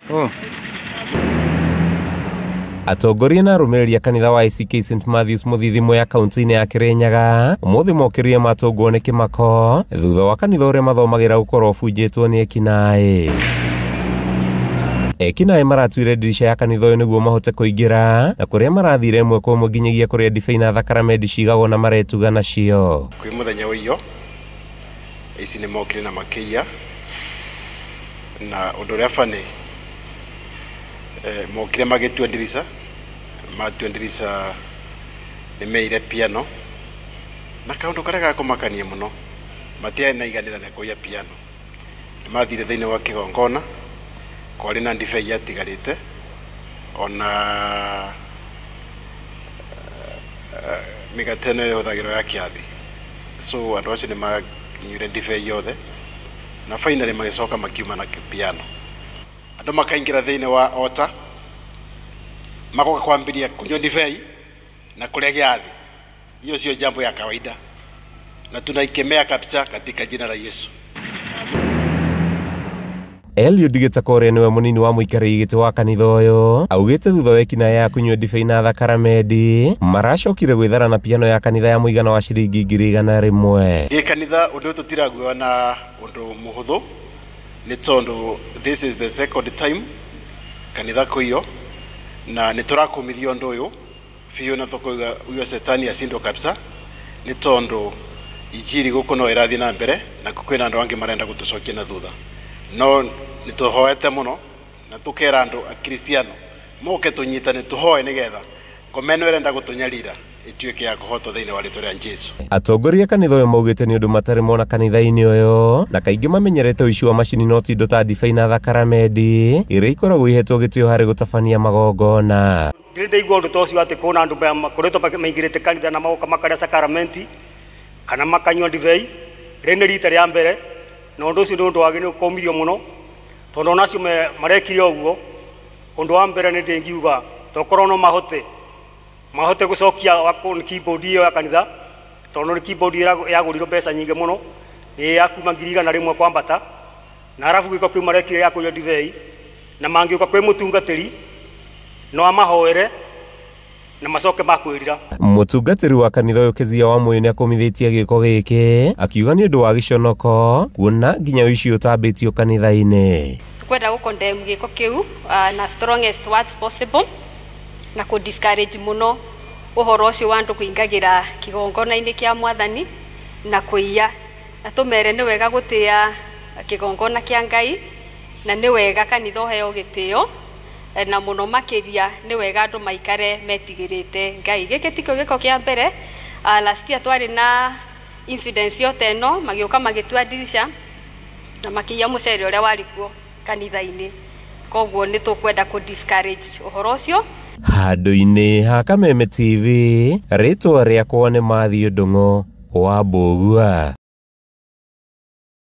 Oh. Atongoria na arũmĩrĩri a kanitha wa ACK St Matthews Mũthithi Mwea kaunti-inĩ ya Kirinyaga ũmũthĩ mokĩrire matũngwo nĩ kĩmako thutha wa kanitha ũrĩa mathomagĩra gũkorwo ũbunjĩtwo nĩ ekinaĩ. Ekinaĩ maratuire ndirica ya kanitha ũyũ nĩguo mahote kũingĩra na kũrĩa marathire ĩmwe kwa ĩmwe nginyagia kũrĩa ndibei na thakaramenti cigagwo na maretuga nacio. Kwĩ mũthenya wa iyo ici nĩ mokire na makĩiya na ũndũ ũrĩa bani mokire magĩtua ndirica, matua ndirica nĩ meire piano na kaũndũ karĩa gakũmakania mũno matiarĩ na iganĩra na kũiya piano. Nĩ mathire thĩinĩ wa kĩgongona kwarĩ na ndibei yatigarĩte ona mĩgate ĩno ĩhũthagĩrwo ya kĩathi, so andũ acio nĩ manyuire ndibei yothe na finally magĩcoka makiuma na piano. Andũ makaingĩra thĩinĩ wa ota magoka kwambĩrĩria kunyua ndibei na kũrĩa gĩathi. Hiyo sio jambo ya kawaida na tunaikemea kabisa katika jina la Yesu. Eliud Gĩtaka ũrĩa nĩwe mũnini wa mũikarĩri gĩtĩ wa kanitha ũyũ augĩte thutha wa ekinaĩ ya kũnyua ndibei na thakaramenti maracokire gwĩthara na piano ya kanitha ya mũigana wa ciringi 100,000. Gĩ kanitha ũndũ ũyũ tũtiraguoya na ũndũ mũhũthũ nĩ tondũ this is the second time kanitha kũiywo na nĩ tũrakũmithia ũndũ ũyũ biũ na tũkauga uyo setani acindwo kabisa nĩ tondũ injiri gũkũ no ĩrathiĩ na mbere na kwĩna andũ angĩ marenda gũtũcokia na thutha, no nĩ tũhoete mũno na tũkera andũ akristiano moke tũnyitane tũhoe nĩgetha ngoma ĩno ĩrenda gũtũnyarira ĩtuĩke ya kũhotwo thĩinĩ wa rĩtwa rĩa Jesũ. Atongoria a kanitha ũyũ maugĩte nĩ ũndũ matarĩ mona kanitha-inĩ ũyũ na kaingĩ mamenyerete ũici wa macini no ti indo ta ndibei na thakaramenti iria ikoragwo ihetwo gĩtĩo harĩ gũtabania magongona. Ndirĩ ndaigua ũndũ ta ũcio atĩ kwĩna andũ makoretwo maingĩrĩte kanitha na magoka makarĩa sakaramenti kana makanyua ndibei. Rĩrĩ nĩ rita rĩa mbere na ũndũ ũcio nĩ ũndũ wagĩrĩirwo kũmithio mũno tondũ ona acio marekire ũguo. Ũndũ wa mbere nĩ ndĩngiuga tokorwo no mahote gũcokia keyboard ĩyo ya kanitha tondũ nĩ keyboard yagũrirwo mbeca nyingĩ mũno, nĩ ya kuma 100,000 kwambata, na arabu gĩko kĩu marekire ya kũnyua ndibei na mangĩũka kwĩ mũtungatĩri no amahoere na macoke makwĩrira. Mũtungatĩri wa kanitha ũyũ Kezia Wamũyũ nĩ akũmithĩtie gĩko gĩkĩ akiuga nĩ ũndũ wa gĩconoko kuona nginya ũici ũtambĩtio kanitha-inĩ. Tukwenda gũ condemn gĩko kĩu na strongest words possible na kũ discourage mũno ũhoro ũcio wa andũ kũingagĩra kĩgongona-inĩ kĩa mwathani na kũiya, na tũmere nĩ wega gũtĩa kĩgongona kĩa Ngai na nĩ wega kanitha ũheo gĩtĩo na mũno makĩria nĩ wega andũ maikare metigĩrĩte Ngai. Gĩkĩ tikĩo gĩko kĩa mbere. Last year twarĩ na incident yote ĩno, magĩũka magĩtua ndirica na makĩiya mũcere ũrĩa warĩ kuo kanitha-inĩ, koguo nĩ tũkwenda kũ discourage ũhoro ũcio. Handũ-inĩ ha Kameme TV, rĩtwa rĩakwa nĩ Matthew Ndung'u wa Mbũgua.